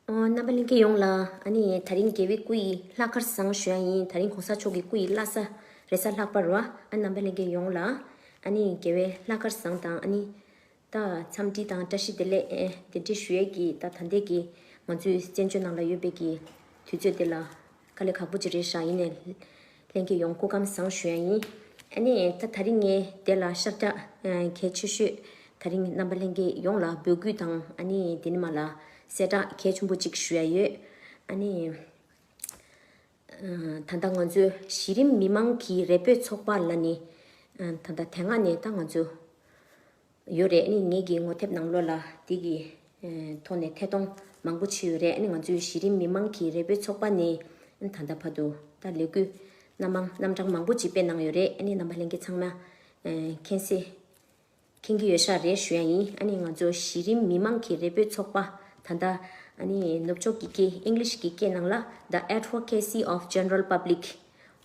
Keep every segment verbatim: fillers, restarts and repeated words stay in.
ཨོ། རྣམ་པ་ལྷན་རྒྱས་ཡོངས་ལ་ཨ་ནི་དེ་རིང་རྒྱལ་བའི་སྐུ་ཡི་ལྷག་དཀར་བཟང་ཞུ་ཡ་ཡིན། དེ་རིང་གོང་ས་མཆོག་གི་སྐུ་ཡི་བླ་གཟའ་རེས་གཟའ་ལྷག་པ་རེད་བ། ཨ། རྣམ་པ་ལྷན་རྒྱས་ཡོངས་ལ་ཨ་ནི་རྒྱལ་བའི་ལྷག་དཀར་བཟང་དང་། ཨ་ནི་ད་འཚམས་འདྲི་དང་བཀྲ་ཤིས་བདེ་ལེགས། ཨེ། དེ་འདྲ་ཞུ་ཡས་ཀྱི་ད་ད་ལྟའི་གི་ང་ཚོའི་བཙན་བྱོལ་ནང་ལ་ཡོད་པའི་གི་དུས་ཚོད་དེ་ལ་དཀའ་ལས་ཁག་པོ་ཅིག་རེད་ཤག་ཡིན་ནའི་ལྷན་རྒྱས་ཡོངས་སྐུ་ཁམས་བཟང་ཞུ་ཡ་ཡིན། ཨ་ནི་ད་དེ་རིང་ངས་དེ་ལ་ཤར་རྒྱག་ཨ་གལ་ཆེ་ཤོས། དེ་རིང་རྣམ་པ་ལྷན་རྒྱས་ཡོངས་ལ་འབོད་སྐུལ་དང་། ཨ་ནི་དེ་ནས་མར་ལ་གསལ་བསྒྲགས་གལ་ཆེན་པོ་གཅིག་ཞུ་ཡ་ཡོད། ཨ་ནི་ཨ་ད་ལྟ་ང་ཚོའི་གཞི་རིམ་མི་མང་གི་རེ་འབོད་ཚོགས་པ་ལ་ནི། ཨ་ད་ལྟ་དེ་སྔ་ནས་ད་ང་ཚོ་ཡོད་རེད། ཨ་ནི་ངེད་ཀྱི་ངོ་དེབ་ནང་ལོགས་ལ་དེ་གི་ཨ་ཐོག་ནས་ཐད་གཏོང་མང་པོ་བྱས་ཡོད་རེད། ཨ་ནི་ང་ཚོའི་གཞི་རིམ་མི་མང་གི་རེ་འབོད་ཚོགས་པ་ནས་ཨ་ད་ལྟ་བར་དུ་ད་ལས་འགུལ་སྣ་མང་རྣམ་གྲངས་མང་པོ་ཅིག་སྤེལ་གནང་ཡོད་རེད། ཨ་ནི་རྣམ་པ་ལྷན་རྒྱས་ཚང་མ་ཨ་མཁྱེན་གསལ་མཁྱེན་གྱི་ཡོད་ཤག་རེད་ཞུ་ཡ་ཡིན། ཨ་ནི་ང་ཚོ་གཞི་རིམ་མི་མང་གི་རེ་འབོད་ཚོགས་པ་ད་ལྟ་ཨ་ནི་ནུབ་ཕྱོགས་ཀྱི་སྐད། ཨིང་ལིཤ་གི་སྐད་ནང་ལ་The Advocacy of General Public།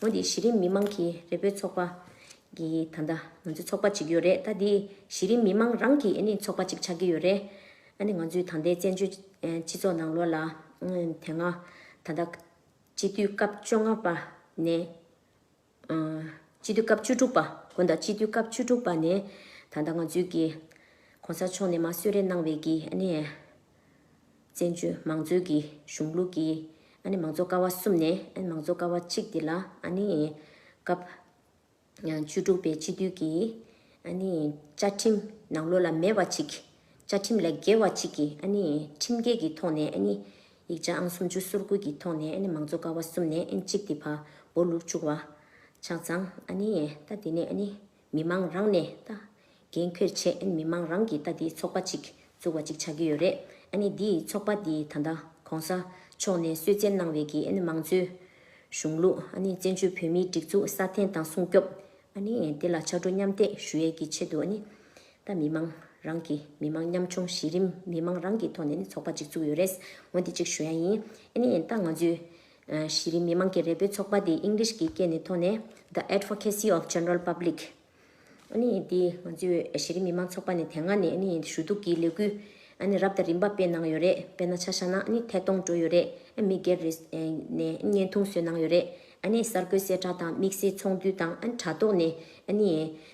འོ་འདི་གཞི་རིམ་མི་མང་གི་རེ་འབོད་ཚོགས་པ་གི་ད་ལྟ་ང་ཚོ་ཚོགས་པ་གཅིག་ཡོད་རེད། ད་འདི་གཞི་རིམ་མི་མང་རང་གི་ཨ་ནི་ཚོགས་པ་གཅིག་ཆགས་ཀྱི་ཡོད་རེད། ཨ་ནི་ང་ཚོའི་ད་ལྟའི་བཙན་བྱོལ་ཨ་སྤྱི་ཚོགས་ནང་ལོགས་ལ་ཨ་དེ་སྔ་ད་ལྟ་སྤྱི་འཐུས་སྐབས་བཅོ་ལྔ་པ་ནས། ཨ་སྤྱི་འཐུས་སྐབས་བཅུ་དྲུག་པ། དགོངས་དག་སྤྱི་འཐུས་སྐབས་བཅུ་དྲུག་པ་ནས་ད་ལྟ་ང་ཚོའི་གི་གོང་ས་མཆོག་ནས་མར་གསོལ་རས་གནང་བའི་གི་ཨ་ནི་བཙན་བྱོལ་མང་གཙོའི་གི་གཞུང་ལུགས་ཀྱི་ཨ་ནི་མང་གཙོ་ཀ་བ་གསུམ་ནས། ཨ་ནི་མང་གཙོ་ཀ་བ་གཅིག་འདི་ལ་ཨ་ནི་སྐབས་བཅུ་དྲུག་པའི་སྤྱི་འཐུས་ཀྱི་ཨ་ནི་བཅའ་ཁྲིམས་ནང་ལོགས་ལ་མེད་པ་ཅིག་བཅའ་ཁྲིམས་ལས་འགལ་བ་ཅིག་གི་ཨ་ནི་ཁྲིམས་འགལ་གྱི་ཐོག་ནས། ཨ་ནི་ཡིག་ཆ་ཨང་སུམ་ཅུ་སོ་དགུ་གི་ཐོག་ནས། ཨ་ནི་མང་གཙོ་ཀ་བ་གསུམ་ནས་ཨ་ནི་གཅིག་དེ་ཕར་སྦོ་ལུག་བཅུག་པ་ཆ་ཚང་། ཨ་ནི་ད་དེ་ནས་ཨ་ནི་མི་མང་རང་ནས་ད་འགན་འཁུར་བྱས། ཨ་ནི་མི་མང་རང་གིས་ད་དེ་ཚོགས་པ་གཅིག་བཙུགས་པ་གཅིག་ཆགས་ཀྱི་ཡོད་རེད། ཨ་ནི་དེའི་ཚོགས་པ་དེ་ད་ལྟ་གོང་ས་མཆོག་ནས་གསོལ་སྩལ་གནང་བའི་གི་ཨ་ནི་མང་གཙོའི་གཞུང་ལུགས། ཨ་ནི་བཙན་བྱོལ་བོད་མིའི་སྒྲིག་འཛུགས་སྲ་བརྟན་དང་སྲུང་སྐྱོབ། ཨ་ནི་དེ་ལ་ཕྱག་རོགས་མཉམ་འདེགས་ཞུ་ཡས་ཀྱི་ཆེད་དུ། ཨ་ནི་ད་མི་མང་རང་གི་མི་མང་ཉམ་ཆུང་། གཞི་རིམ་མི་མང་རང་གི་ཐོག་ནས་ནི་ཚོགས་པ་གཅིག་བཙུགས་ཡོད་རེད། འོ་འདི་གཅིག་ཞུ་ཡ་ཡིན། ཨ་ནི་ད་ང་ཚོའི་ཨ་གཞི་རིམ་མི་མང་གི་རེ་འབོད་ཚོགས་པ་དེ་ཨིང་ལིཤ་གི་སྐད་ནས་ཐོག་ནས་The Advocacy of General Public། ཨ་ནི་དེ་ང་ཚོའི་གཞི་རིམ་མི་མང་ཚོགས་པ་ནས་དེ་སྔ་ནས་ཨ་ནི་ཞུ་གཏུག་གི་ལས་འགུལ་ཨ་ནི་རབ་དང་རིམ་པ་སྤེལ་གནང་ཡོད་རེད། དཔེར་ན་ཆ་བཞག་ན་ཨ་ནི་ཐད་གཏོང་འགྲོ་ཡོད་རེད། ཨ་མི་སྒེར་རེ་ནས་བརྙན་ཐུང་བཟོས་གནང་ཡོད་རེད། ཨ་ནི་གསར་འགོད་གསལ་བསྒྲགས་དང་དམིགས་བསལ་ཚོགས་འདུ་དང་། ཨ་ནི་དྲ་ཐོག་ནས་ཨ་ནི་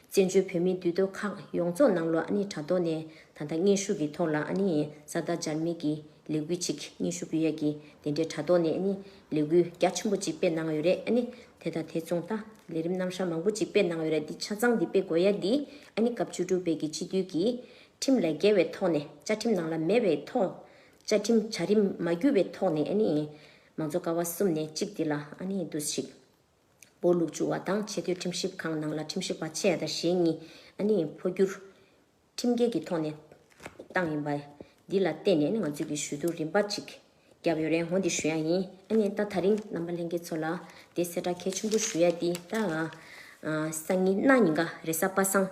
བཙན་བྱོལ་བོད་མིའི་འདུས་སྡོད་ཁག་ཡོངས་རྫོགས་ནང་ལོགས། ཨ་ནི་དྲ་ཐོག་ནས་ད་ལྟ་སྙན་ཞུ་གི་ཐོག་ལ་ཨ་ནི་གཟའ་ཟླ་འཇར་མི་གི་ལས་འགུལ་ཅིག་སྙན་ཞུ་ཕུལ་ཡས་ཀྱི་དེ་འདྲའི་དྲ་ཐོག་ནས་ཨ་ནི་ལས་འགུལ་རྒྱ་ཆེན་པོ་ཅིག་སྤེལ་གནང་ཡོད་རེད། ཨ་ནི་དེ་དང་དེ་མཚུངས་ད་ལས་རིམ་རྣམ་གཞག་མང་པོ་ཅིག་སྤེལ་གནང་ཡོད་རེད། འདི་ཆ་ཚང་འདི་སྤེལ་དགོས་ཡ་འདི་ཨ་ནི་སྐབས་བཅུ་དྲུག་པའི་གི་སྤྱི་འཐུས་ཀྱི་ཁྲིམས་ལས་འགལ་བའི་ཐོག་ནས། བཅའ་ཁྲིམས་ནང་ལ་མེད་པའི་ཐོག་བཅའ་ཁྲིམས་བྱ་རིམ་མ་བརྒྱུད་པའི་ཐོག་ནས། ཨ་ནི་མང་གཙོ་ཀ་བ་གསུམ་ནས་གཅིག་འདི་ལ་ཨ་ནི་འདུ་ཞིག་སྦོ་ལུག་བཅུག་པ་དང་། ཆེས་མཐོའི་ཁྲིམས་ཞིབ་ཁང་ནང་ལ་ཁྲིམས་ཞིབ་པ་ཆེ་དང་ཞེ་གཉིས་ཨ་ནི་འཕོ་འགྱུར་ཁྲིམས་འགལ་གྱི་ཐོག་ནས་བཏང་ཡིན་པ་འདི་ལ་བརྟེན་ནས་ནི་ང་ཚོས་ཀྱི་ཞུ་གཏུག་རིམ་པ་ཅིག་བརྒྱབ་ཡོད་རེད། འོ་འདི་ཞུ་ཡ་ཡིན། ཨ་ནི་ད་དེ་རིང་རྣམ་པ་ལྷན་རྒྱས་ཚོ་ལ་དེ་གསལ་བསྒྲགས་གལ་ཆེན་པོ་ཞུ་ཡ་འདི་ད་ང་ཨ་སང་ཉིན་གནངས་ཉིན་ཀ་རེས་གཟའ་པ་སངས་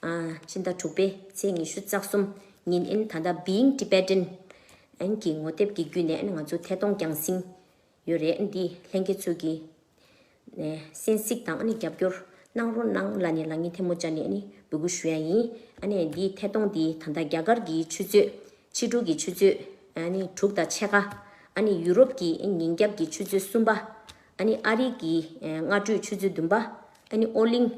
ཨ་ཕྱི་ཟླ་དྲུག་པའི་ཚེས་ཉི་ཤུ་རྩ་གསུམ་ཉིན་ཨ་ནི་ད་ལྟ་Being Tibetan ཨ་ནི་གི་ངོ་དེབ་ཀྱི་བརྒྱུད་ནས་ཨ་ནི་ང་ཚོ་ཐད་གཏོང་རྒྱང་སྲིང་ཡོད་རེད། ཨ་ནི་འདི་ལྷན་རྒྱས་ཚོས་ཀྱི་ནས་གསན་གཟིགས་དང་ཨ་ནི་རྒྱབ་སྐྱོར་གནང་རོགས་གནང་ལབ་ནས་ལག་གཉིས་ཐལ་མོ་སྦྱར་ནས་ཨ་ནི་འབོད་སྐུལ་ཞུ་ཡ་ཡིན། ཨ་ནི་འདིའི་ཐད་གཏོང་འདི་ད་ལྟ་རྒྱ་གར་གྱི་ཆུ་ཚོད་ཕྱི་དྲོ་གི་ཆུ་ཚོད་ཨ་ནི་དྲུག་དང་ཕྱེད་ཀ་ཨ་ནི་ཡུ་རོབ་ཀྱི་ཉིན་རྒྱབ་ཀྱི་ཆུ་ཚོད་གསུམ་པ། ཨ་ནི་ཨ་རི་གི་སྔ་དྲོའི་ཆུ་ཚོད་བདུན་པ། ཨ་ནི་ཨོ་གླིང་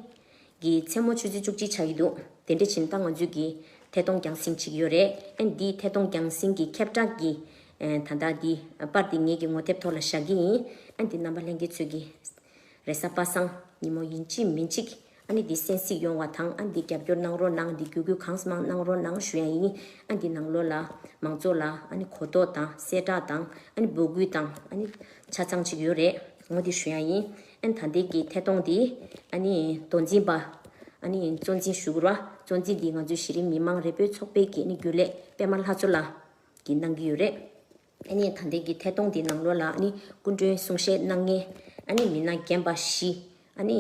གི་མཚན་མོ་ཆུ་ཚོད་བཅུ་གཅིག་ཆགས་ཀྱི་འདུག་དེ་འདྲ་ཕྱིན་ད་ང་ཚོས་ཀྱི་ཐད་གཏོང་རྒྱང་སྲིང་བྱེད་ཀྱི་ཡོད་རེད། ཨ་ནི་འདིའི་ཐད་གཏོང་རྒྱང་སྲིང་གི་ཁྱབ་བསྒྲགས་ཀྱི་ཨ་ད་ལྟ་འདི་པར་འདི་ངེད་ཀྱི་ངོ་དེབ་ཐོག་ལ་བཞག་གི་ཡིན། ཨ་ནི་འདི་རྣམ་པ་ལྷན་རྒྱས་ཚོས་ཀྱི་རེས་གཟའ་པ་སངས་ཉིན་མོ་ཡིན་གཅིག་མིན་གཅིག་ཨ་ནི་འདི་གསན་གཟིགས་ཡོང་བ་དང་། ཨ་ནི་འདི་རྒྱབ་སྐྱོར་གནང་རོགས་གནང་། འདི་བརྒྱུད་སྐུལ་གང་མང་གནང་རོགས་གནང་ཞུ་ཡ་ཡིན། ཨ་ནི་འདི་ནང་ལོགས་ལ་མང་ཚོགས་ལ་ཨ་ནི་གོ་རྟོགས་དང་གསལ་བསྒྲགས་དང་། ཨ་ནི་འབོད་སྐུལ་དང་ཨ་ནི་ཆ་ཚང་ཅིག་ཡོད་རེད། འོ་འདི་ཞུ་ཡ་ཡིན། ཨ་ནི་ད་ལྟའི་གི་ཐད་གཏོང་འདི་ཨ་ནི་མདོ་འཛིན་པ་ཨ་ནི་གཙོ་འཛིན་ཞུ་དགོས་ར། གཙོ་འཛིན་འདི་ང་ཚོའི་གཞི་རིམ་མི་མང་རེ་འབོད་ཚོགས་པའི་གི་ཨ་ནི་རྒྱུན་ལས་པད་མ་ལྷ་མཚོ་ལགས་ཀྱིས་གནང་གི་ཡོད་རེད། ཨ་ནི་ད་ལྟའི་གི་ཐད་གཏོང་འདི་ནང་ལོགས་ལ་ཨ་ནི་སྐུ་མགྲོན་གསུང་བཤད་གནང་མཁན་ཨ་ནི་མི་སྣ་རྒན་པ་བཞི། ཨ་ནི་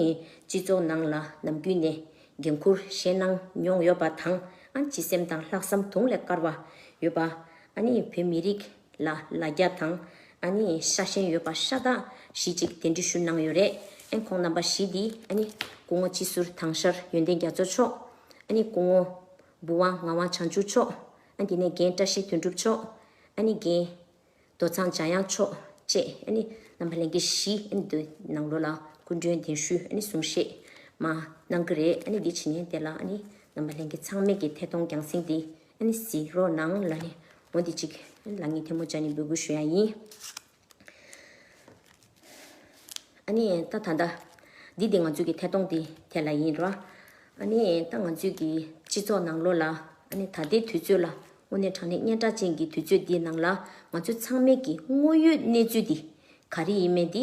སྤྱི་ཚོགས་ནང་ལ་ནམ་རྒྱུན་ནས་འགན་འཁུར་བཞེས་གནང་མྱོང་ཡོད་པ་དང་། ཨ་ནི་སྤྱི་སེམས་དང་ལྷག་བསམ་དུང་ལས་དཀར་བ་ཡོད་པ། ཨ་ནི་བོད་མི་རིགས་ལ་ལ་རྒྱ་དང་ཨ་ནི་ཤ་ཞེན་ཡོད་པ་ཤ་སྟག་བཞི་ཅིག་གདན་འདྲེན་ཞུ་གནང་ཡོད་རེད། ཨ་ནི་ཁོང་རྣམ་པ་བཞི་འདི་ཨ་ནི་སྐུ་ངོ་སྤྱི་ཟུར་དྭངས་ཤར་ཡོན་ཏན་རྒྱ་མཚོ་མཆོག་ཨ་ནི་སྐུ་ངོ་བུ་དབང་ངག་དབང་བྱང་ཆུབ་མཆོག་ཨ་ནི་དེ་ནས་རྒན་བཀྲ་ཤིས་དོན་གྲུབ་མཆོག་ཨ་ནི་རྒན་ རྡོ་ཚང་འཇམ་དབྱངས་མཆོག་བཅས་ཨ་ནི་རྣམ་པ་ལྷན་རྒྱས་བཞི་ཨ་ནི་འདི་ནང་ལོགས་ལ་སྐུ་མགྲོན་གདན་ཞུས་ཨ་ནི་གསུང་བཤད་མ་གནང་གི་རེད། ཨ་ནི་འདི་བྱེད་མཁན་དེ་ལ་ཨ་ནི་རྣམ་པ་ལྷན་རྒྱས་ཚང་མས་ཀྱི་ཐད་གཏོང་རྒྱང་སྲིང་འདི་ཨ་ནི་གཟིགས་རོགས་གནང་ལབ་ནས་འོ་འདི་གཅིག་ཨ་ནི་ལག་གཉིས་ཐལ་མོ་སྦྱར་ནས་འབོད་སྐུལ་ཞུ་ཡ་ཡིན། ཨ་ནི་ད་ད་ལྟ་འདི་དེ་ང་ཚོའི་གི་ཐད་གཏོང་དེ་ཐད་ལ་ཡིན་རོ། ཨ་ནི་ད་ང་ཚོའི་གི་སྤྱི་ཚོགས་ནང་ལོགས་ལ་ཨ་ནི་ད་ལྟའི་དུས་ཚོད་ལ་དངོས་གནས་དྲང་གནས་སྙན་གྲགས་ཅན་གྱི་དུས་ཚོད་འདིའི་ནང་ལ་ང་ཚོ་ཚང་མས་ཀྱི་དངོས་ཡོད་གནས་ཚུལ་འདི་ག་རེ་ཡིན་མིན་འདི་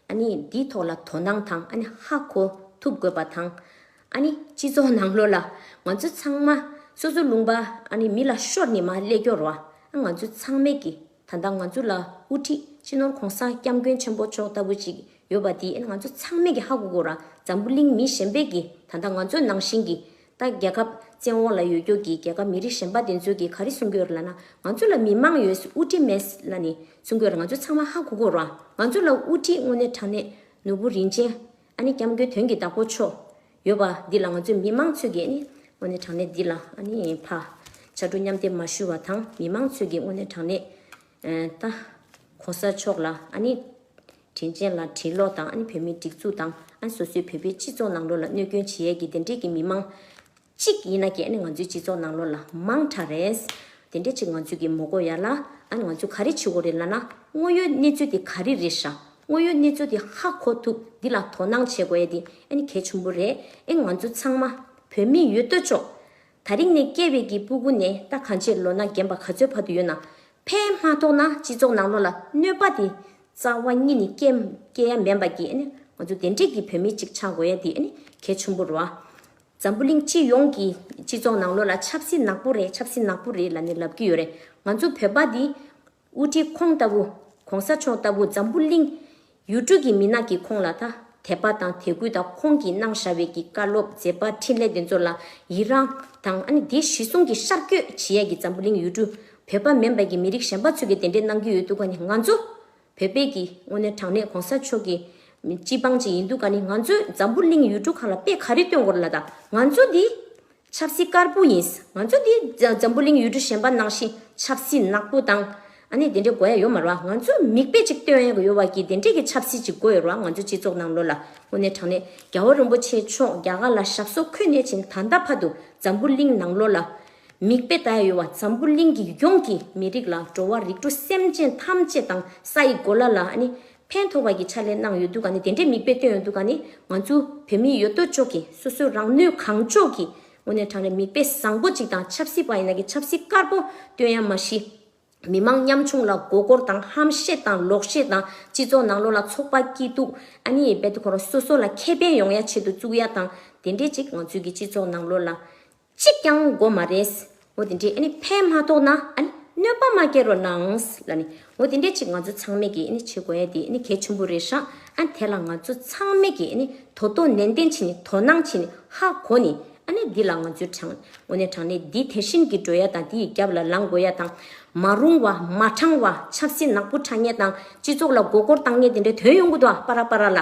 ཨ་ནི་འདིའི་ཐོག་ལ་དོ་སྣང་དང་ཨ་ནི་ཧ་གོ་ཐུབ་དགོས་པ་དང་། ཨ་ནི་སྤྱི་ཚོགས་ནང་ལོགས་ལ་ང་ཚོ་ཚང་མ་སོ་སོ་ལུང་པ་ཨ་ནི་མི་ལ་ཤོར་ནས་མར་སླེབས་ཀྱོག་རོ། ཨ་ང་ཚོ་ཚང་མས་ཀྱི་ད་ལྟ་ང་ཚོ་ལ་དབུ་ཁྲིད་སྤྱི་ནོར་༸གོང་ས་༸སྐྱབས་མགོན་ཆེན་པོ་མཆོག་ལྟ་བུ་ཅིག་ཡོད་པ་དེ་ང་ཚོ་ཚང་མས་ཀྱི་ཧ་གོ་དགོས་ར། འཛམ་བུ་གླིང་མི་གཞན་པས་ཀྱི་ད་ལྟ་ང་ཚོ་ནང་བཞིན་གྱི་ད་རྒྱལ་ཁབ་བཙན་འོག་ལ་ཡོད་རྒྱུ་གི་རྒྱལ་ཁབ་མི་རིགས་གཞན་པ་དེ་ཚོས་ཀྱི་ག་རེ་གསུང་གི་ཡོད་རེད་ལབ་ན། ང་ཚོ་ལ་མི་མང་ཡོད་དབུ་ཁྲིད་མེད་ལབ་ནས་གསུང་གི་ཡོད་རེད། ང་ཚོ་ཚང་མ་ཧ་གོ་དགོས་ར། ང་ཚོ་ལ་དབུ་ཁྲིད་དངོས་གནས་དྲང་གནས་ནོར་བུ་རིན་ཆེན་ཨ་ནི་༸སྐྱབས་མགོན་དོན་གྱི་བདག་པོ་མཆོག་ཡོད་པ་འདི་ལ་ང་ཚོའི་མི་མང་ཚོས་ཀྱིས་ནི་དངོས་གནས་དྲང་གནས་འདི་ལ་ཨ་ནི་ཕ་ཕྱག་སྒྲུབ་མཉམ་སྟེར་མ་ཞུ་བ་དང་མི་མང་ཚོས་ཀྱིས་དངོས་གནས་དྲང་གནས་ཨ་ད་༸གོང་ས་མཆོག་ལ་ཨ་ནི་དྲིན་ཅན་ལ་དྲིན་ལོག་དང་ཨ་ནི་བོད་མིའི་སྒྲིག་འཛུགས་དང་ཨ་ནི་སོ་སོའི་བོད་པའི་སྤྱི་ཚོགས་ནང་ལོགས་ལ་གནོད་སྐྱོན་བྱེད་ཡས་ཀྱི་དེ་འདྲས་ཀྱི་མི་མང་གཅིག་ཡིན་ན་ཀྱི་ཨ་ནི་ང་ཚོའི་སྤྱི་ཚོགས་ནང་ལོགས་ལ་མང་དྲགས་རེད། དེ་འདྲས་ཅིག་ང་ཚོས་ཀྱིས་མ་གོ་ཡ་ལ་ཨ་ནི་ང་ཚོས་ག་རེ་བྱེད་དགོས་རེད་ལབ་ན། དངོས་ཡོད་གནས་ཚུལ་དེ་ག་རེ་རེད་ཤག་དངོས་ཡོད་གནས་ཚུལ་དེ་ཧ་གོ་ཐུབ་འདི་ལ་དོ་སྣང་བྱེད་དགོས་ཡ་དེ་ཨ་ནི་གལ་ཆེན་པོ་རེད། ཨེ་ང་ཚོ་ཚང་མ་བོད་མི་ཡོད་དོ་ཅོག་ད་རིང་ནས་སྐྱེས་པའི་གི་སྤུ་གུ་ནས་ད་གང་ཆེ་ལོ་ན་རྒན་པ་ག་ཚོད་བར་དུ་ཡོད་ན་ཕན་མ་ཐོགས་ན་སྤྱི་ཚོགས་ནང་ལོགས་ལ་གནོད་པ་དེ་རྩ་བ་ཉིད་ནས་སྐྱེ་སྐྱེ་ཡ་མེད་པ་གི་ཨ་ནི་ང་ཚོ་དེ་འདྲས་ཀྱི་བོད་མི་གཅིག་ཆགས་དགོས་ཡ་དེ་ཨ་ནི་གལ་ཆེན་པོ་རེད་བ། འཛམ་བུ་གླིང་སྤྱི་ཡོངས་ཀྱི་སྤྱི་ཚོགས་ནང་ལོགས་ལ་ཆབ་སྲིད་ནག་པོ་རེད། ཆབ་སྲིད་ནག་པོ་རེད་ལབ་ནས་ལབ་ཀྱི་ཡོད་རེད། ང་ཚོ་བོད་པ་འདི་དབུ་ཁྲིད་ཁོང་ལྟ་བུ་༸གོང་ས་མཆོག་ལྟ་བུ་འཛམ་བུ་གླིང་ཡུལ་གྲུ་གི་མི་སྣ་གིས་ཁོང་ལ་ད་དད་པ་དང་དད་གུས་དང་ཁོང་གིས་གནང་བཞག་པའི་གི་བཀའ་སློབ་མཛད་པ་འཕྲིན་ལས་དེ་ཚོ་ལ་ཡི་རངས་དང་ཨ་ནི་དེ་གཞི་བཟུང་གི་ཤར་བསྐྱོད་བྱེད་ཡས་ཀྱི་འཛམ་བུ་གླིང་ཡུལ་གྲུ་བོད་པ་མིན་པ་གི་མི་རིགས་གཞན་པ་ཚོས་ཀྱིས་དེ་འདྲས་གནང་གི་ཡོད་འདུག་ག་ནི་ང་ཚོ་བོད་པའི་གི་དངོས་གནས་དྲང་གནས་༸གོང་ས་མཆོག་གི་སྤྱི་འབངས་ཅིག་ཡིན་འདུག་ག་ནི་ང་ཚོས་འཛམ་བུ་གླིང་ཡུལ་གྲུ་ཁག་ལ་དཔེ་ག་རེ་སྟོན་དགོས་རེད་ལབ་ད། ང་ཚོ་འདི་ཆབ་སྲིད་དཀར་པོ་ཡིན། ང་ཚོ་འདི་འཛམ་བུ་གླིང་ཡུལ་གྲུ་གཞན་པ་ནང་བཞིན་ཆབ་སྲིད་ནག་པོ་དང་ཨ་ནི་དེ་འདྲའི་དགོས་ཡ་ཡོད་མ་རེད་བ། ང་ཚོ་མིག་དཔེ་ཅིག་སྟོན་ཡ་ཡོད་བ་གི་དེ་འདྲའི་གི་ཆབ་སྲིད་ཅིག་དགོས་ཡོད་རེད་བ། ང་ཚོ་སྤྱི་ཚོགས་ནང་ལོགས་ལ་དངོས་གནས་དྲང་གནས་རྒྱལ་བ་རིན་པོ་ཆེ་མཆོག་རྒྱ་གར་ལ་ཞབས་སོར་འཁོད་ནས་ཕྱིན་ད་ལྟ་བར་དུ་འཛམ་བུ་གླིང་ནང་ལོགས་ལ་མིག་དཔེ་ལྟ་ཡ་ཡོད་བ། འཛམ་བུ་གླིང་གི་ཡོངས་ཀྱི་མི་རིགས་ལ་འགྲོ་བ་རིགས་དྲུག་སེམས་ཅན་ཐམས་ཅད་དང་ས་ཡི་གོ་ལ་ལ་ཨ་ནི་ཕན་ཐོགས་པ་གི་ཕྱག་ལས་གནང་ཡོད་འདུག་ག་ནི་དེ་འདྲའི་མིག་དཔེ་སྟོན་ཡོད་འདུག་ག་ནི་ང་ཚོ་བོད་མི་ཡོད་དོ་ཅོག་གི་སོ་སོའི་རང་ནུས་གང་ལྕོགས་ཀྱི་དངོས་གནས་དྲང་གནས་མིག་དཔེ་བཟང་པོ་ཅིག་དང་ཆབ་སྲིད་པ་ཡིན་ན་གི་ཆབ་སྲིད་དཀར་པོ་སྟོན་ཡ་མ་གཞི་མི་མང་ཉམ་ཆུང་ལ་མགོ་སྐོར་དང་ཧམ་བཤད་དང་ལོག་བཤད་དང་སྤྱི་ཚོགས་ནང་ལོགས་ལ་ཚོགས་པ་སྐྱིད་སྡུག་ཨ་ནི་རྦད་དེ་ཁོ་རང་སོ་སོ་ལ་ཁེ་ཕན་ཡོང་ཡ་ཆེད་དུ་བཙུགས་ཡ་དང་དེ་འདྲས་ཅིག་ང་ཚོའི་གི་སྤྱི་ཚོགས་ནང་ལོགས་ལ་གཅིག་ཀྱང་དགོས་མ་རེད། འོ་དེ་འདྲས་ཨ་ནི་ཕན་མ་ཐོགས་ན་ཨ་ནི་གནོད་པ་མ་སྐྱེལ་རོགས་གནང་ལབ་ནི། འོ་དེ་འདྲས་ཅིག་ང་ཚོ་ཚང་མས་ཀྱིས་ཨ་ནི་བྱེད་དགོས་ཡ་དེ་ཨ་ནི་གལ་ཆེན་པོ་རེད་ཤག་ཨ་ནི་དེ་ལ་ང་ཚོ་ཚང་མས་ཀྱིས་ཨ་ནི་དོ་དོ་ནན་ཏན་བྱས་ནི་དོ་སྣང་བྱས་ནི་ཧ་གོ་ནི་ཨ་ནི་འདི་ལ་ང་ཚོའི་དྲང་དངོས་གནས་དྲང་གནས་འདི་དེ་བཞིན་གྱི་འགྲོ་ཡ་དང་འདི་ཡི་རྒྱབ་ལ་ལངས་དགོས་ཡ་དང་མ་རུང་བ་མ་དྲང་བ་ཆབ་སྲིད་ནག་པོ་དྲང་ངེས་དང་སྤྱི་ཚོགས་ལ་མགོ་སྐོར་བཏང་ངེས་དེ་འདྲས་ཐོན་ཡོང་གི་འདུག་ཨ་པ་ར་པ་ར་ལ།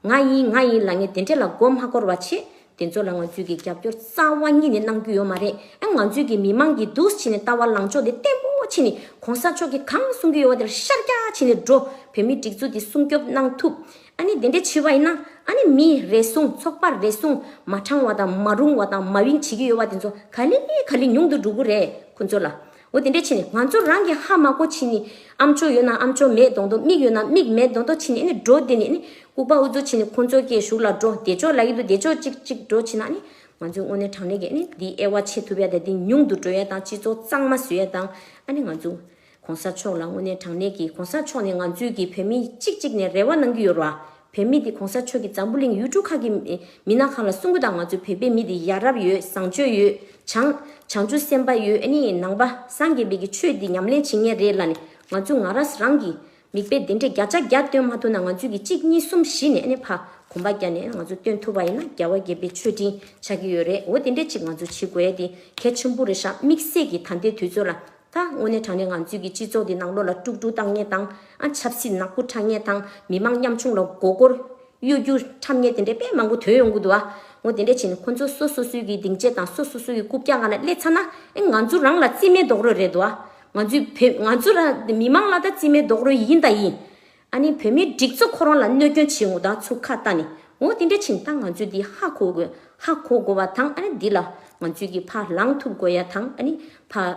ང་ཡིན་ང་ཡིན་ལབ་མཁན་དེ་འདྲས་ལ་མགོ་མ་འཁོར་བ་བྱེད། དེ་ཚོ་ལ་ང་ཚོས་ཀྱི་རྒྱབ་སྐྱོར་རྩ་བ་ཉིད་ནས་གནང་རྒྱུ་ཡོད་མ་རེད། ཨ་ང་ཚོས་ཀྱི་མི་མང་གི་འདུག་བྱས་ནས་ལྟ་བ་ལངས་ཕྱོགས་དེ་བརྟན་པོ་བྱས་ནས་གོང་ས་མཆོག་གིས་གང་གསུང་གི་ཡོད་པ་དེར་ཤར་རྒྱག་བྱས་ནས་འགྲོ། བོད་མིའི་སྒྲིག་འཛུགས་དེ་སྲུང་སྐྱོབ་གནང་ཐུབ། ཨ་ནི་དེ་འདྲས་བྱས་པ་ཡིན་ན་ཨ་ནི་མི་རེ་ཟུང་ཚོགས་པ་རེ་ཟུང་མ་དྲང་བ་དང་མ་རུང་བ་དང་མ་ཝིང་བྱེད་ཀྱི་ཡོད་པ་དེ་ཚོ་ག་ལེ་ག་ལེ་ཉུང་དུ་འགྲོ་གི་རེད་ཁོ་ཚོ་ལ། འོ་དེ་འདྲས་བྱས་ནས་ང་ཚོ་རང་གི་ཧ་མ་གོ་བྱས་ནས་ཨམ་ཅོག་ཡོད་ན་ཨམ་ཅོག་མེད་མདོག་མདོག་མིག་ཡོད་ན་མིག་མེད་མདོག་མདོག་བྱས་ནས་ཨ་ནི་འགྲོ་དེ་ནས་ཨ་ནི་ལྐུགས་པ་ཨུ་ཚུགས་བྱས་ནས་ཁོ་ཚོ་སྐད་གཞུག་ལ་འགྲོ་བདེ་ཕྱོགས་ལབ་ཀྱི་འདུག་བདེ་ཕྱོགས་གཅིག་གཅིག་འགྲོ་བྱས་ན་ཨ་ནི་ང་ཚོས་དངོས་གནས་དྲང་གནས་ཀྱི་ཨ་ནི་འདིའི་དབྱེ་བ་ཕྱེ་ཐུབ་ཡ་དེ་འདི་ཉུང་དུ་འགྲོ་ཡ་དང་སྤྱི་ཚོགས་གཙང་མ་བཟོ་ཡ་དང་ཨ་ནི་ང་ཚོ་གོང་ས་མཆོག་ལ་དངོས་གནས་དྲང་གནས་ཀྱི་གོང་ས་མཆོག་ནས་ང་ཚོའི་གི་བོད་མི་གཅིག་གཅིག་ནས་རེ་བ་གནང་གི་ཡོད་རེད་བ། བོད་མི་འདི་གོང་ས་མཆོག་གིས་འཛམ་བུ་གླིང་ཡུལ་གྲུ་ཁག་གི་མི་མི་སྣ་ཁག་ལ་གསུང་གི་དང་ང་ཚོ་བོད་པའི་མི་འདི་ཡ་རབས་ཡོད། བཟང་སྤྱོད་ཡོད། བྱང་བྱང་ཆུབ་སེམས་དཔའ་ཡོད། ཨ་ནི་ནང་པ་སངས་རྒྱས་པའི་གི་ཆོས་འདི་ཉམས་ལེན་བྱེད་མཁན་རེད་ལབ་ནས་ང་ཚོ་ང་རང་རང་གི་མིག་དཔེ་འདི་འདྲས་བརྒྱ་ཆ་བརྒྱ་སྟོན་མ་ཐུབ་ན་ང་ཚོས་གི་གཅིག་གཉིས་གསུམ་བཞི་ནས་ཨ་ནི་ཕ་གོམ་པ་བརྒྱབ་ནས་ང་ཚོ་སྟོན་ཐུབ་པ་ཡིན་ན་རྒྱལ་བ་དགྱེས་པའི་མཆོད་སྤྲིན་ཆགས་ཀྱི་ཡོད་རེད། འོ་དེ་འདྲས་ཅིག་ང་ཚོ་བྱེད་དགོས་ཡ་དེ་གལ་ཆེན་པོ་རེད་ཤག་དམིགས་བསལ་གྱི་ད་ལྟའི་དུས་ཚོད་ལ། ད་དངོས་གནས་དྲང་གནས་ང་ཚོའི་གི་སྤྱི་ཚོགས་འདི་ནང་ལོགས་ལ་དཀྲུག་དཀྲུག་བཏང་མཁན་དང་ཨ་ཆབ་སྲིད་ནག་པོ་འཁྲབ་མཁན་དང་མི་མང་ཉམ་ཆུང་ལ་མགོ་སྐོར་གཡོ་སྒྱུ་འཁྲབ་མཁན་དེ་འདྲའི་དཔེ་མང་པོ་ཐོན་ཡོང་གི་འདུག་ཨ། འོ་དེ་འདྲས་བྱས་ནས་ཁོ་ཚོ་སོ་སོ་སོའི་གི་སྡིངས་ཆ་དང་སོ་སོ་སོའི་གི་རྐུབ་བཀྱག་སྒང་ལ་སླེབས་ཚར་ན་ཨེ་ང་ཚོ་རང་ལ་རྩིས་མེད་རྡོག་རོལ་རེད་འདུག་ཨ། ང་ཚོའི་བོད་ང་ཚོ་ར་མི་མང་ལ་ད་རྩིས་མེད་རྡོག་རོལ་ཡིན་ད་ཡིན། ཨ་ནི་བོད་མིའི་སྒྲིག་འཛུགས་ཁོ་རང་ལ་གནོད་སྐྱོན་བྱེད་འོ་ད་ཚུར་ཁ་བཏང་ནས་འོ་དེ་འདྲ་ཕྱིན་ད་ང་ཚོས་འདི་ཧ་གོ་དགོས་ཧ་གོ་དགོས་པ་དང་ཨ་ནི་འདི་ལ་ང་ཚོས་ཀྱི་ཕར་ལངས་ཐུབ་དགོས་ཡ་དང་ཨ་ནི་ཕར་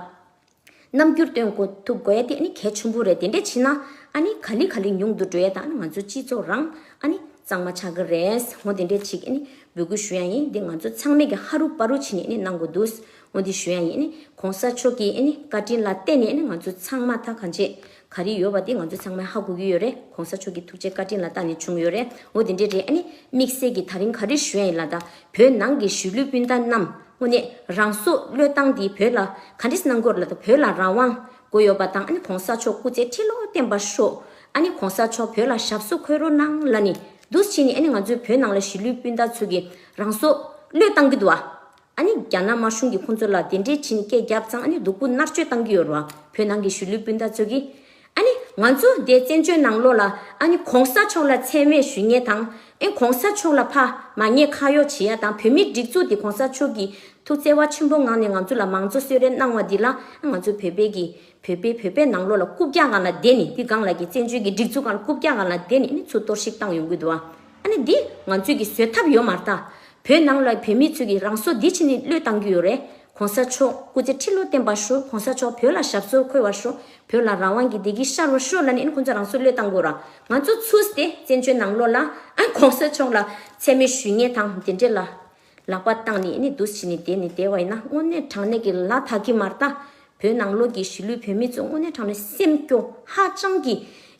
རྣམ་འགྱུར་སྟོན་དགོས་ཐུབ་དགོས་ཡ་དེ་ཨ་ནི་གལ་ཆེན་པོ་རེད། དེ་འདྲ་བྱས་ན་ཨ་ནི་ག་ལེ་ག་ལེ་ཉུང་དུ་འགྲོ་ཡ་དང་ཨ་ནི་ང་ཚོ་སྤྱི་ཚོགས་རང་ཨ་ནི་གཙང་མ་ཆགས་ཀྱི་རེད། འོ་དེ་འདྲ་ཅིག་ཨ་ནི་འབོད་སྐུལ་ཞུ་ཡ་ཡིན། འདི་ང་ཚོ་ཚང་མས་ཀྱི་ཧ་རུ་པ་རུ་བྱས་ནས་ཨ་ནི་གནང་དགོས་འདུག་འོ་འདི་ཞུ་ཡ་ཡིན། ཨ་ནི་གོང་ས་མཆོག་གི་ཨ་ནི་བཀའ་དྲིན་ལ་བརྟེན་ནས་ཨ་ནི་ང་ཚོ་ཚང་མ་ད་གང་བྱེད་ག་རེ་ཡོད་པ་དེ་ང་ཚོ་ཚང་མས་ཧ་གོ་གི་ཡོད་རེད། གོང་ས་མཆོག་གི་ཐུགས་རྗེ་བཀའ་དྲིན་ལ་བརྟེན་ནས་བྱུང་ཡོད་རེད། འོ་དེ་འདྲས་རེད། ཨ་ནི་དམིགས་བསལ་གྱི་ད་རིང་ག་རེ་ཞུ་ཡ་ཡིན་ལབ་ད་བོད་ནང་གི་གཞིས་ལུས་སྤུན་ཟླ་རྣམས་དངོས་གནས་རང་སྲོག་བློས་བཏང་དེ་བོད་ལ་ག་འདྲས་གནང་དགོས་ལབ་ད་བོད་ལ་རང་དབང་དགོས་ཡོད་པ་དང་ཨ་ནི་གོང་ས་མཆོག་སྐུ་ཚེ་ཁྲི་ལོ་བརྟན་པར་ཤོག་ཨ་ནི་གོང་ས་མཆོག་བོད་ལ་ཞབས་སོར་འཁོད་རོགས་གནང་ལབ་ནི་འདུག་སེ་བྱས་ནས་ཨ་ནི་ང་ཚོའི་བོད་ནང་ལ་གཞིས་ལུས་སྤུན་ཟླ་ཚོ་གི་རང་སྲོག་བློས་བཏང་གི་འདུག་ཨ། ཨ་ནི་རྒྱ་ནག་དམར་གཞུང་གིས་ཁོང་ཚོ་ལ་དེ་འདྲའི་བྱས་ནས་སྐད་བརྒྱབ་ཙང་ཨ་ནི་སྡུག་པོ་མནར་གཅོད་བཏང་གི་ཡོད་རེད་བ། བོད་ནང་གི་གཞིས་ལུས་སྤུན་ཟླ་ཚོ་གིས། ཨ་ནི་ང་ཚོ་འདས་བཙན་བྱོལ་ནང་ལོགས་ལ་ཨ་ནི་གོང་ས་མཆོག་ལ་མཚན་སྨད་ཞུ་མཁན་དང་ཨེ་གོང་ས་མཆོག་ལ་ཕར་མ་ཉེས་ཁ་གཡོག་བྱེད་ཡ་དང་བོད་མིའི་སྒྲིག་འཛུགས་འདི་གོང་ས་མཆོག་གིས་ཐུགས་བརྩེ་བ་ཆེན་པོ་ངང་ནས་ང་ཚོ་ལ་མང་གཙོ་གསོལ་རས་གནང་བ་འདི་ལ་ང་ཚོ་བོད་པའི་གི་བོད་པའི་བོད་པའི་ནང་ལོགས་ལ་རྐུབ་བཀྱག་སྒང་ལ་བསྡད་ནས་འདི་སྒང་ལ་གི་བཙན་བྱོལ་གྱི་སྒྲིག་འཛུགས་སྒང་ལ་རྐུབ་བཀྱག་སྒང་ལ་བསྡད་ནས་ཨ་ནི་ཚུར་གཏོར་བཤིག་བཏང་ཡོང་གི་འདུག་བ། ཨ་ནི་འདི་ང་ཚོས་ཀྱི་བཟོད་ཐབས་ཡོད་མ་རེད་ད། བོད་ནང་ལ་བོད་མི་ཚོས་ཀྱི་རང་སྲོག་འདི་ཕྱིན་ནས་བློས་བཏང་གི་ཡོད་རེད། གོང་ས་མཆོག་སྐུ་ཚེ་ཁྲི་ལོ་བརྟན་པར་ཤོག་གོང་ས་མཆོག་བོད་ལ་ཞབས་སོར་འཁོད་པར་ཤོག་བོད་ལ་རང་དབང་གི་བདེ་སྐྱིད་ཤར་བར་ཤོག་ལབ་ནས་ཨ་ནི་ཁོང་ཚོ་རང་སྲོག་བློས་བཏང་དགོས་ར། ང་ཚོ་ཚུར་དེ་བཙན་བྱོལ་ནང་ལོགས་ལ་ཨ་གོང་ས་མཆོག་ལ་མཚན་སྨད་ཞུ་མཁན་དང་དེ་འདྲས་ལ་ལག་པ་བཏང་ནས་ཨ་ནི་འདུག་སེ་བྱས་ནས་བསྡད་ནས་བསྡད་པ་ཡིན་ན་དངོས་གནས་དྲང་གནས་ཀྱི་ལ་དག་གི་མ་རེད་ད། བོད་ནང་ལོགས་ཀྱི་གཞིས་ལུས་བོད་མི་ཚོ་དངོས་གནས་དྲང་གནས་སེམས་སྐྱོ་ཧ་ཅང་གི་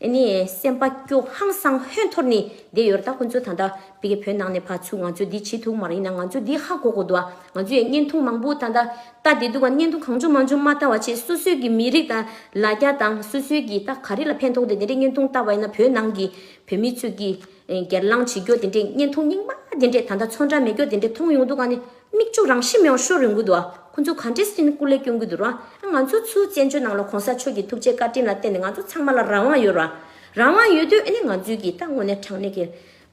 ཨ་ནི་སེམས་པ་སྐྱོ་ཧང་སང་ཧོན་འཐོར་ནས་བསྡད་ཡོད་རེད། ད་ཁོང་ཚོ་ད་ལྟ་བི་གེ་བོད་ནང་ནས་ཕར་ཚུར་ང་ཚོས་འདི་བྱེད་ཐུབ་མ་རེད། ཡིན་ན་ང་ཚོས་འདི་ཧ་གོ་དགོས་འདུག་ང་ཚོས་བརྙན་ཐུང་མང་པོ་ད་ལྟ་ལྟ་བསྡད་འདུག་ག་བརྙན་ཐུང་གང་བྱུང་མང་བྱུང་མ་ལྟ་བ་བྱས་སོ་སོའི་གི་མི་རིགས་དང་ལ་རྒྱ་དང་སོ་སོའི་གི་ད་ག་རེ་ལ་ཕན་ཐོགས་དེ་དེ་འདྲའི་བརྙན་ཐུང་ལྟ་བ་ཡིན་ན་བོད་ནང་གི་བོད་མི་ཚོས་ཀྱི་སྒེར་ལངས་བྱེད་རྒྱུ་དེ་འདྲའི་བརྙན་ཐུང་རྙིང་པ་དེ་འདྲའི་ད་ལྟ་ཚོན་ཁྲ་མེད་རྒྱུ་དེ་འདྲའི་མཐོང་ཡོང་འདུག་ག་ནི་མིག་ཆུ་རང་ཤི་མེད་ཤོར་ཡོང་གི་འདུག་ཨ། ཁོང་ཚོ་ག་འདྲས་སེ་ནི་སྐུ་ལས་སྐྱོན་གི་འདུག་ར། ང་ཚོ་ཚུར་བཙན་བྱོལ་ནང་ལ་གོང་ས་མཆོག་གི་ཐུགས་རྗེ་བཀའ་དྲིན་ལ་བརྟེན་ནས་ང་ཚོ་ཚང་མ་ལ་རང་དབང་ཡོད་ར། རང་དབང་ཡོད་དུས་ཨ་ནི་ང་ཚོས་ཀྱི་ད་དངོས་གནས་དྲང་གནས་ཀྱི་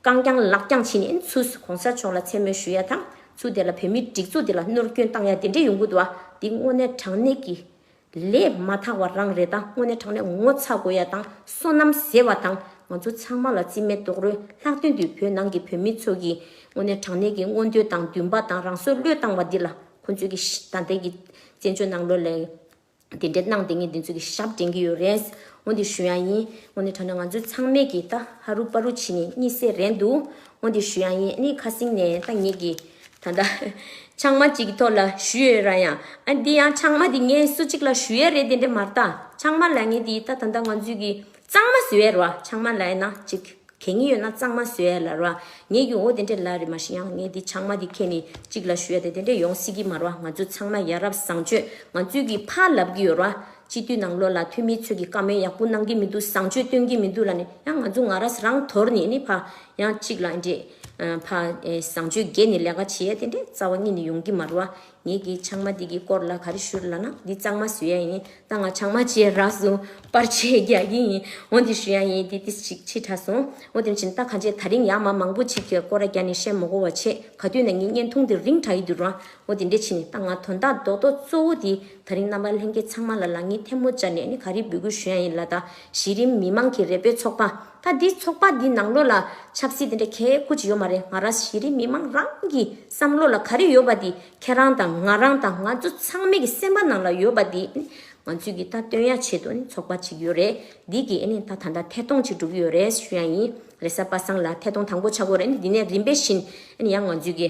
རྐང་རྐྱང་ལག་རྐྱང་བྱས་ནས་ཨ་ནི་ཚུར་གོང་ས་མཆོག་ལ་མཚན་སྨད་ཞུ་ཡ་དང་ཚུར་དེ་ལ་བོད་མིའི་སྒྲིག་འཛུགས་དེ་ལ་གནོད་སྐྱོན་བཏང་ཡ་དེ་འདྲས་ཡོང་གི་འདུག་ཨ། འདི་དངོས་གནས་དྲང་གནས་ཀྱི་ལས་མ་དག་པ་རང་རེད། ད་དངོས་གནས་དྲང་གནས་ངོ་ཚ་དགོས་ཡ་དང་བསོད་ནམས་ཟད་པ་དང་ང་ཚོ་ཚང་མ་ལ་རྩིས་མེད་རྡོག་རོལ་ལྷག་དོན་དུ་བོད་ནང་གི་བོད་མི་ཚོ་གི་དངོས་གནས་དྲང་གནས་ཀྱི་མངོན་འདོད་དང་འདུན་པ་དང་རང་སྲོག་བློས་བཏང་བ་འདི་ལ་ཁོང་ཚོས་ཀྱི་ད་ལྟའི་གི་བཙན་བྱོལ་ནང་ལོགས་ལ་དེ་འདྲའི་གནང་བསྡད་མཁན་འདི་ཚོ་གི་ཞབས་འདྲེན་གྱི་ཡོད་རེད། འོ་འདི་ཞུ་ཡ་ཡིན། དངོས་གནས་དྲང་གནས་ང་ཚོ་ཚང་མས་ཀྱི་ད་ཧ་རུ་པ་རུ་བྱས་ནས་གཉིད་སད་རན་འདུག་འོ་འདི་ཞུ་ཡ་ཡིན། ཨ་ནི་ཁ་སང་ནས་ད་ངེད་ཀྱི་ད་ལྟ་ཆང་མ་གཅིག་གི་ཐོག་ལ་ཞུས་ཡོད་ར། ཡང་ཨ་འདི་ཡང་ཆང་མ་འདི་ངས་སུ་གཅིག་ལ་ཞུ་ཡ་རེད་དེ་འདྲ་མ་རེད་ད། ཆང་མ་ལབ་མཁན་འདི་ད་ད་ལྟ་ང་ཚོས་ཀྱི་གཙང་མ་བཟོ་ཡ་རེད་བ། ཆང་མ་ལབ་ཡ་ན་གཅིག་གད་སྙིགས་ཡོད་ན་གཙང་མ་བཟོ་ཡ་ལབ་ར། ངས་ཀྱི་འོ་དེ་འདྲ་ལབ་རེད། མ་གཞི་ཡང་ངས་འདི་ཆང་མ་འདི་ཁྱེར་ནས་གཅིག་ལ་ཞུ་ཡ་དེ་དེ་འདྲ་ཡོང་སྲིད་ཀྱི་མ་རེད་བ། ང་ཚོ་ཚང་མ་ཡ་རབས་བཟང་སྤྱོད་ང་ཚོས་ཀྱི་ཕར་ལབ་ཀྱི་ཡོད་ར། སྤྱི་འཐུས་ནང་ལོགས་ལ་འཐུས་མི་ཚོས་ཀྱི་བཀའ་མོལ་ཡག་པོ་གནང་གི་མི་འདུག་བཟང་སྤྱོད་སྟོན་གྱི་མི་འདུག་ལབ་ནས་ཡང་ང་ཚོ་ང་རང་རང་དོར་ནས་ནི་ཕ་ཡང་གཅིག་ལ་འདྲེ་ཕ་བཟང་སྤྱོད་རྒྱས་ནས་ལས་ཀ་བྱེད་ཡ་དེ་འདྲས་རྩ་བ་ཉིད་ནས་ཡོང་གི་མ་རེད་བ། ངེད་ཀྱི་ཆང་མ་འདི་གི་སྐོར་ལ་ག་རེ་ཞུ་ལབ་ན་འདི་གཙང་མ་བཟོ་ཡ་ཡིན། ད་ང་ཆང་མ་བྱས་རག་སོང་། པར་ཆས་རྒྱག་གི་ཡིན། འོ་འདི་ཞུ་ཡ་ཡིན། འདི་ཏིས་ཅིག་ཕྱི་དྲགས་སོང་། འོ་དེ་བཞིན་ད་གང་ཅི་ད་རིང་ཡང་མ་མང་པོ་ཅིག་གི་སྐོར་ར་རྒྱག་ནས་བཤད་མ་དགོས་པ་བྱས། ག་དུས་ན་ངའི་བརྙན་ཐུང་འདི་རིང་དྲགས་ཡི་འདུག་ར། འོ་དེ་འདྲས་བྱས་ནས་ད་ང་དོན་དག་རྡོག་རྡོག་གཙོ་བོ་འདི་ད་རིང་རྣམ་པ་ལྷན་རྒྱས་ཚང་མ་ལ་ལག་གཉིས་ཐལ་མོ་སྦྱར་ནས་ནི་ག་རེ་འབོད་སྐུལ་ཞུ་ཡ་ཡིན་ལབ་ད། གཞི་རིམ་མི་མང་གི་རེ་འབོད་ཚོགས་པ། ད་འདི་ཚོགས་པ་འདི་ནང་ལོགས་ལ་ཆབ་སྲིད་དེ་འདྲ་གལ་ཁུ་ཅིག་ཡོད་མ་རེད། ང་རང་གཞི་རིམ་མི་མང་རང་གི་བསམ་བློ་ལ་ག་རེ་ཡོད་པ་འདི་ཁྱེད་རང་དང་ང་རང་དང་ང་ཚོ་ཚང་མའི་གི་སེམས་པ་ནང་ལ་ཡོད་པ་འདི་ང་ཚོས་གི་ད་སྟོན་ཡ་ཆེད་དུ་ནི་ཚོགས་པ་ཅིག་ཡོད་རེད། འདི་གི་ཨ་ནི་ད་ད་ལྟ་ཐད་གཏོང་ཅིག་འགྲོ་གི་ཡོད་རེད་ཞུ་ཡ་ཡིན། རེས་གཟའ་པ་སངས་ལ་ཐད་གཏོང་དང་པོ་ཆགས་ཀྱི་ཡོད་རེད། ཨ་ནི་འདི་ནས་རིམ་པས་བཞིན་ཨ་ནི་ཡང་ང་ཚོས་གི་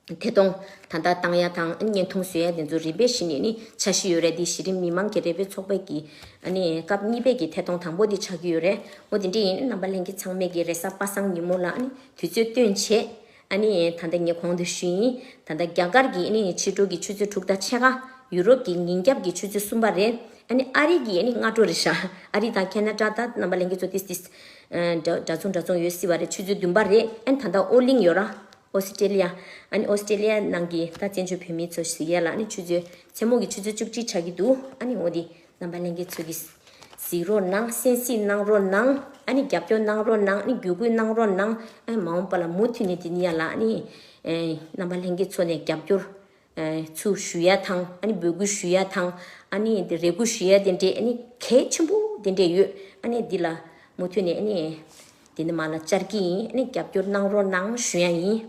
ཐད་གཏོང་ད་ལྟ་བཏང་ཡ་དང་ཨ་ནི་བརྙན་ཐུང་བཟོ་ཡ་དེ་ཚོ་རིམ་པས་བཞིན་ཨ་ནི་འཆར་གཞི་ཡོད་རེད། འདི་གཞི་རིམ་མི་མང་གི་རེ་འབོད་ཚོགས་པའི་གི་ཨ་ནི་སྐབས་གཉིས་པའི་གི་ཐད་གཏོང་དང་པོ་འདི་ཆགས་ཀྱི་ཡོད་རེད། འོ་དེ་འདྲ་ཡིན་རྣམ་པ་ལྷན་རྒྱས་ཚང་མས་གི་རེས་གཟའ་པ་སངས་ཉིན་མོ་ལ་ཨ་ནི་དུས་ཚོད་བཏོན་བྱས། ཨ་ནི་ད་ལྟ་ངས་གོང་དུ་ཞུས་ཡིན། ད་ལྟ་རྒྱ་གར་གྱི་ཨ་ནི་ཕྱི་དྲོ་གི་ཆུ་ཚོད་དྲུག་དང་ཕྱེད་ཀ་ཡུ་རོབ་ཀྱི་ཉིན་རྒྱབ་ཀྱི་ཆུ་ཚོད་གསུམ་པ་རེད། ཨ་ནི་ཨ་རི་གི་ཨ་ནི་སྔ་དྲོ་རེད་ཤག་ཨ་རི་དང་ཁེ་ན་ཌ་ད་རྣམ་པ་ལྷན་རྒྱས་ཚོ་ཏིས་ཏིས་འདྲ་འདྲ་མཚུངས་འདྲ་མཚུངས་ཡོད་སྲིད་པ་རེད། ཆུ་ཚོད་བདུན་པ་རེད། ཨ་ནི་ད་ལྟ་ཨོ་གླིང་ཡོད་ར། ཨོ་སི་ཀྲེ་ལི་ཡ། ཨ་ནི་ཨོ་སི་ཀྲེ་ལི་ཡ་ནང་གི་ད་བཙན་བྱོལ་བོད་མི་ཚོ་ཞིག་ཡ་ལ་ཨ་ནི་ཆུ་ཚོད་མཚན་མོ་གི་ཆུ་ཚོད་བཅུ་གཅིག་ཆགས་ཀྱི་འདུག་ཨ་ནི་འོ་དེ། རྣམ་པ་ལྷན་རྒྱས་ཚོས་ཀྱིས་གཟིགས་རོགས་གནང་། གསན་གཟིགས་གནང་རོགས་གནང་། ཨ་ནི་རྒྱབ་སྐྱོར་གནང་རོགས་གནང་། ཨ་ནི་བརྒྱུད་སྐུལ་གནང་རོགས་གནང་། ཨ་ནི་མ་འོངས་པ་ལ་མུ་མཐུད་ནས་དེ་ནི་ཡ་ལ་ཨ་ནི་ཨེ་རྣམ་པ་ལྷན་རྒྱས་ཚོ་ནས་རྒྱབ་སྐྱོར་ ཚུར་ཞུ་ཡ་དང་ཨ་ནི་འབོད་སྐུལ་ཞུ་ཡ་དང་ཨ་ནི་དེ་རེ་སྐུལ་ཞུ་ཡ་དེ་འདྲས་ཨ་ནི་གལ་ཆེན་པོ་དེ་འདྲས་ཡོད། ཨ་ནི་འདི་ལ་མུ་མཐུད་ནས་ཨ་ནི་དེ་ནི་མ་ལ་བཅར་གྱི་ཡིན། ཨ་ནི་རྒྱབ་སྐྱོར་གནང་རོགས་གནང་ཞུ་ཡ་ཡིན།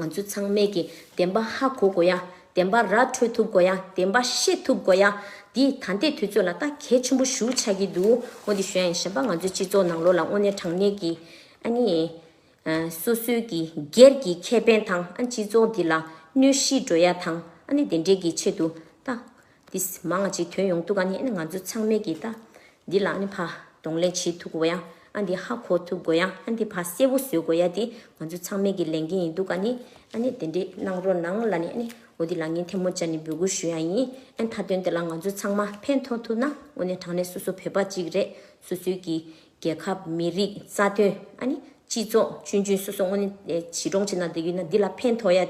ང་ཚོ་ཚང་མས་ཀྱི་བདེན་པ་ཧ་གོ་དགོས་ཡ། བདེན་པ་ར་འཕྲོད་ཐུབ་དགོས་ཡ། བདེན་པ་ཤེས་ཐུབ་དགོས་ཡ། འདི་ད་ལྟའི་དུས་ཚོད་ལ་ད་གལ་ཆེན་པོ་ཞེ་པོ་ཆགས་ཀྱི་འདུག་འོ་འདི་ཞུ་ཡ་ཡིན། གཞན་པ་ང་ཚོའི་སྤྱི་ཚོགས་ནང་ལོགས་ལ་དངོས་གནས་དྲང་གནས་ཀྱི་ཨ་ནི་སོ་སོའི་གི་སྒེར་གྱི་ཁེ་ཕན་དང་ཨ་སྤྱི་ཚོགས་འདི་ལ་གནོད་གཞི་འགྲོ་ཡ་དང་ཨ་ནི་དེ་འདྲས་ཀྱི་ཆེད་དུ་ད་འདི་མང་ང་ཅིག་ཐོན་ཡོང་འདུག་ཨ་ནི་ཨ་ནི་ང་ཚོ་ཚང་མས་ཀྱི་ད་འདི་ལ་ཨ་ནི་ཕ་གདོང་ལེན་བྱེད་ཐུབ་དགོས་ཡ། ཨ་འདི་ཧ་གོ་ཐུབ་དགོས་ཡ། ཨ་འདི་ཕ་གསལ་པོ་བཟོ་དགོས་ཡ་དེ་ང་ཚོ་ཚང་མས་ཀྱི་ལས་འགན་ཡིན་འདུག་ཨ་ནི་ཨ་ནི་དེ་འདྲས་གནང་རོགས་གནང་ལ་ནི་ཨ་ནི་འོ་འདི་ལ་ངས་ཐལ་མོ་སྦྱར་ནས་འབོད་སྐུལ་ཞུ་ཡ་ཡིན། ཨ་ནི་མཐའ་དོན་དེ་ལ་ང་ཚོ་ཚང་མ་ཕན་ཐོགས་ཐུབ་ན་དངོས་གནས་དྲང་གནས་སོ་སོ་བོད་པ་གཅིག་རེད། སོ་སོའི་གི་རྒྱལ་ཁབ་མི་རིགས་རྩ་དོན་ཨ་ནི་སྤྱི་ཚོགས་ཆུང་ཆུང་སོ་སོ་དངོས་གནས་ཨེ་བྱིས་གྲོང་ཅིག་ནང་བསྡད་ཡོད་ན་འདི་ལ་ཕན་ཐོགས་ཡ།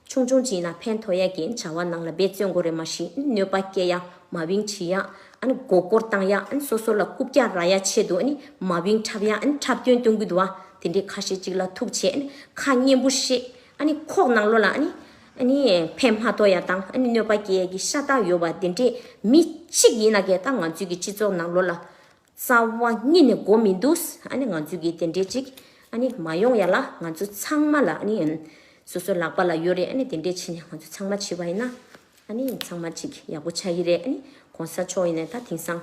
ཆུང་ཆུང་ཅིག་ཡིན་ན་ཕན་ཐོགས་ཡ་གི་བྱ་བ་ནང་ལ་འབད་བརྩོན་དགོས་རེད། མ་གཞི་གནོད་པ་སྐྱེལ་ཡ་མ་བིང་བྱེད་ཡ་ཨ་ནི་མགོ་སྐོར་བཏང་ཡ་ཨ་ནི་སོ་སོ་ལ་རྐུབ་བཀྱག་རག་ཡ་ཆེད་དུ་ཨ་ནི་མ་བིང་འཁྲབ་ཡ་ཨ་ནི་འཁྲབ་སྟོན་སྟོན་གི་འདུག་བ། དེ་འདྲའི་ཁ་ཤས་ཅིག་ལ་ཐུག་བྱས་ཨ་ནི་ཁ་སྙན་པོ་བཤད་ཨ་ནི་ཁོག་ནང་ལོགས་ལ་ཨ་ནི་ཨ་ནི་ཕན་མ་ཐོགས་ཡ་དང་ཨ་ནི་གནོད་པ་སྐྱེལ་ཡ་གི་ཤ་སྟག་ཡོད་པ་དེ་འདྲའི་མི་གཅིག་ཡིན་ན་གས་ད་ང་ཚོའི་གི་སྤྱི་ཚོགས་ནང་ལོགས་ལ། རྩ་བ་ཉིད་ནས་དགོས་མི་འདུག་ཨ་ནི་ང་ཚོས་ཀྱི་དེ་འདྲས་ཅིག་ཨ་ནི་མ་ཡོང་ཡ་ལ་ང་ཚོ་ཚང་མ་ལ་ཨ་ནི་སོ་སོའི་ལག་པ་ལ་ཡོད་རེད། ཨ་ནི་དེ་འདྲས་བྱས་ནས་ང་ཚོ་ཚང་མ་བྱས་པ་ཡིན་ན་ཨ་ནི་ཚང་མ་ཅིག་ཡག་པོ་ཆགས་ཀྱི་རེད། ཨ་ནི་གོང་ས་མཆོག་ཡིན་ནའི་ད་དེང་སང་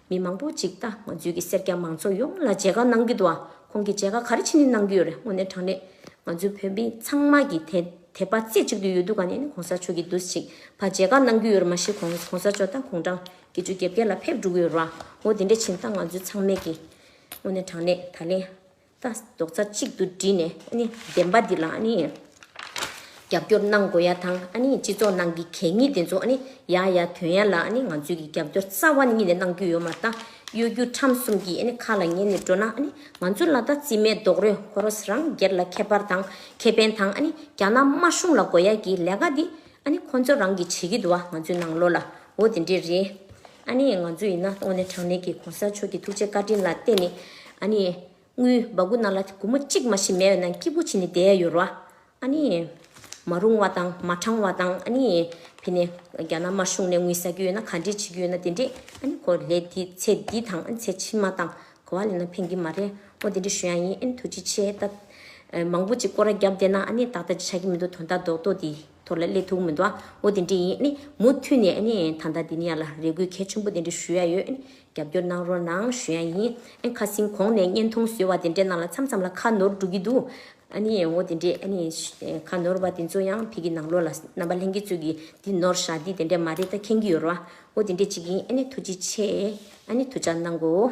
མི་མང་པོ་ཅིག་ད་ང་ཚོའི་གི་སེར་སྐྱ་མང་ཚོགས་ཡོངས་ལ་མཇལ་ཁ་གནང་གི་འདུག་ཨ་ཁོང་གི་མཇལ་ཁ་ག་རེ་བྱས་ནས་གནང་གི་ཡོད་རེད། དངོས་གནས་དྲང་གནས་ང་ཚོའི་བོད་མི་ཚང་མ་གི་དད་དད་པ་རྩེ་གཅིག་ཏུ་ཡོད་འདུག་ག་ནས་ནི་གོང་ས་མཆོག་གི་འདུག་ཅིག་ཕ་མཇལ་ཁ་གནང་གི་ཡོད་རེད། མ་གཞི་གོང་གོང་ས་མཆོག་ད་དགུང་གྲངས་བརྒྱད་ཅུ་གྱ་བརྒྱད་ལ་ཕེབས་འགྲོ་གི་ཡོད་རེད་བ། འོ་དེ་འདྲ་ཕྱིན་ད་ང་ཚོ་ཚང་མས་ཀྱི་དངོས་གནས་དྲང་གནས་ད་ལན་ད་རྡོག་རྩ་གཅིག་ཏུ་བསྒྲིལ་ནས་ཨ་ནི་བདེན་པ་འདི་ལ་ཨ་ནི་རྒྱབ་སྐྱོར་གནང་དགོས་ཡ་དང་ཨ་ནི་སྤྱི་ཚོགས་ནང་གི་གད་སྙིགས་དེ་ཚོ་ཨ་ནི་ཡར་ཡར་ཐོན་ཡ་ལ་ཨ་ནི་ང་ཚོས་ཀྱི་རྒྱབ་སྐྱོར་རྩ་བ་ཉིད་ནས་གནང་རྒྱུ་ཡོད་མ་རེད། གཡོ་སྒྱུ་ཁྲམ་གསུམ་གྱི་ཨ་ནི་ཁ་ལ་ཉན་ནས་འགྲོ་ན་ཨ་ནི་ང་ཚོ་ལ་ད་རྩིས་མེད་རྡོག་རོས་ཁོ་རང་རང་སྒེར་ལ་ཁྱད་པར་དང་ཁེ་ཕན་དང་ཨ་ནི་རྒྱ་ནག་དམར་གཞུང་ལ་དགོས་ཡ་གི་ལས་ཀ་འདི་ཨ་ནི་ཁོ་ཚོ་རང་གིས་བྱེད་ཀྱི་འདུག་བ། ང་ཚོའི་ནང་ལོགས་ལ་འོ་དེ་འདྲས་རེད། ཨ་ནི་ང་ཚོ་ཡིན་ན་དངོས་གནས་དྲང་གནས་ཀྱི་གོང་ས་མཆོག་གི་ཐུགས་རྗེ་བཀའ་དྲིན་ལ་བརྟེན་ནས་ཨ་ནི་དངུལ་སྦ་ཁུག་ནང་ལ་སྒོར་མོ་གཅིག་མ་ཞིག་མེད་པ་ན་སྐྱིད་པོ་བྱས་ནས་བསྡད་ཡ་ཡོད་རེད་བ། ཨ་ནི་མ་རུང་བ་དང་མ་དྲང་བ་དང་ཨ་ནི་ཕི་ནས་རྒྱ་ནག་དམར་གཞུང་ནས་དངུལ་ཟ་གི་ཡོད་ན་ག་འདྲས་བྱེད་ཀྱི་ཡོད་ན་དེ་འདྲས་ཨ་ནི་ཁོ་ལས་འདི་ཚེ་འདི་དང་ཨ་ནི་ཚེ་ཕྱི་མ་དང་ག་བ་ལས་ན་ཕན་གྱི་མ་རེད། འོ་དེ་འདྲས་ཞུ་ཡ་ཡིན། ཨ་ནི་ཐུགས་རྗེ་ཆེ། ད་མང་པོ་ཅིག་སྐོར་ར་བརྒྱབ་བསྡད་ན་ཨ་ནི་ཏག་ཏག་ཅིག་ཆགས་ཀྱི་མི་འདུག་དོན་དག་རྡོག་རྡོག་དེ་ཐོག་ལ་སླེབས་ཐུབ་མི་འདུག་འོ་དེ་འདྲས་ཡིན། ཨ་ནི་མུ་མཐུད་ནས་ཨ་ནི་ད་ལྟ་འདི་ནས་ཡར་ལ་རེ་སྐུལ་གལ་ཆེན་པོ་དེ་འདྲས་ཞུ་ཡ་ཡོད། ཨ་ནི་རྒྱབ་སྐྱོར་གནང་རོགས་གནང་ཞུ་ཡ་ཡིན། ཨ་ནི་ཁ་སང་གོང་ནས་བརྙན་ཐུང་བཟོས་པ་དེ་འདྲའི་ནང་ལ་མཚམས་མཚམས་ལ་ཁ་ནོར་འགྲོ་གི་འདུག་ཨ་ནི་འོ་དེ་འདྲས་ཨ་ནི་ཁ་ནོར་བ་དེ་ཚོ་ཡང་ཕ་གི་ནང་ལོགས་ལ་རྣམ་པ་ལྷན་རྒྱས་ཚོ་གིས་འདི་ནོར་བཞག་འདི་དེ་འདྲས་མ་རེད་ད་མཁྱེན་གྱི་ཡོད་རེད་བ། འོ་དེ་འདྲས་ཅིག་ཡིན། ཨ་ནི་ཐུགས་རྗེ་ཆེ། ཨ་ནི་ཐུགས་ཅག་གནང་གོ།